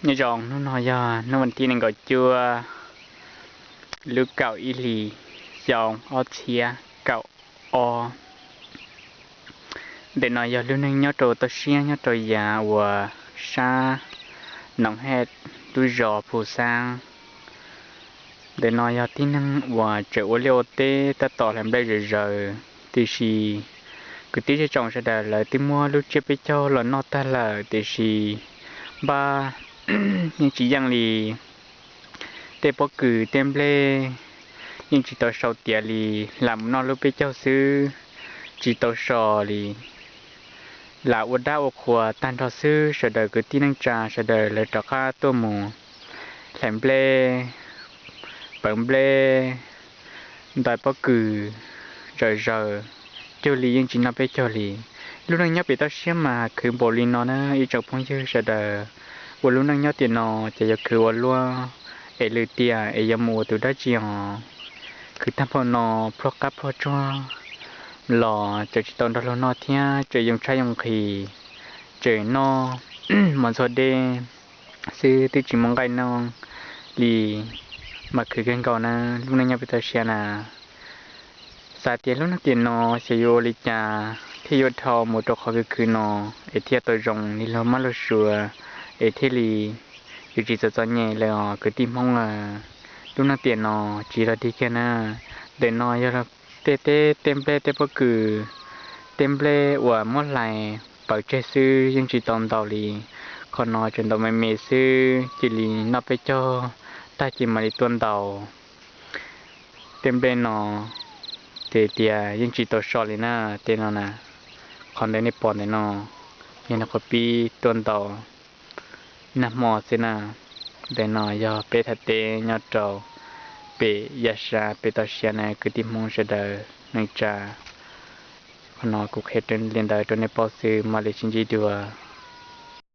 Nyob zoo, hnub no yog hnub vas thib nees nkaum cuaj lub kaum ib hlis xyoo ob txhiab kaum ob. Ntawm no yog lub neej nyob rau toj siab nyob rau yav uas sab Noov Hej lub zos Phu Xaab. Ntawm no yog tib neeg uas tseem ua liaj ua teb tab tom hlais nplej zom zaws, tiam sis kwv tij zej tsoom sawv daws lawv twb muab lub tsiab peb caug los noj tag lawm, tiam sis npaj yeej tsis yeej li. Tej pob kws tej nplej yeej tsis tau sau tiav li, lam mus noj lub peb caug xwb, tsis tau so li. Lam ua dab ua qhuas tag nrho xwb, sawv daws kwv tij neej tsa sawv daws lawv rov qab tuaj mus hlais nplej, pawv nplej, ntais pob kws zom zaws, cuag li yeej tsis noj peb caug li. Lub neej nyob pem toj siab mas khwv npaum li no na ib tsoom phooj ywg sawv daws. Ua lub neej nyob tiam no ces yuav khwv ua luaj es lwm tiam es yuav mus ua tus dab tsi os. Khwv tag npaum no, plhuav qab plhuav tsuag los tseem tsis tau nrog luag noj thiab, tseem yoo tshaib yoo nqhis, tseem noj mov ntxhua dej xwb twb tsis muaj nqaij noj li, mas khwv kawg nkaus na. Lub neej nyob pem toj siab na, xav tias lub neej tiam no xyov yuav ua li cas thiaj yuav dhau mus rau qhov khwv khwv no es thiaj tau zoo li luag mab luag suav es thiaj li yuav tsis txom txom nyem lawm os kwv tij Hmoob a. Lub neej tiam no tsis yog dig kiag na. Ntawm no yog tej teb tej nplej tej pob kws, tej nplej uas muab hlais pawv tseg xwb yeej tsis tau ntaus li. Qhov no tseem ntaus me me xwb, cia li noj peb caug tag ces mam li tuaj ntaus. Tej nplej no ces tias yeej tsis tau so li na, tej no na. Qhov ntawd nej pom ntawm no yog nws qhov pib tuaj ntaus nag hmo xwb na. Ntawm no yog peb thaj teb nyob rau pem yav sab pem toj siab na kwv tij Hmoob sawv daws neej tsa. Qhov no kuv qhia li ntawd rau nej paub xwb, mam li sib ntsib dua.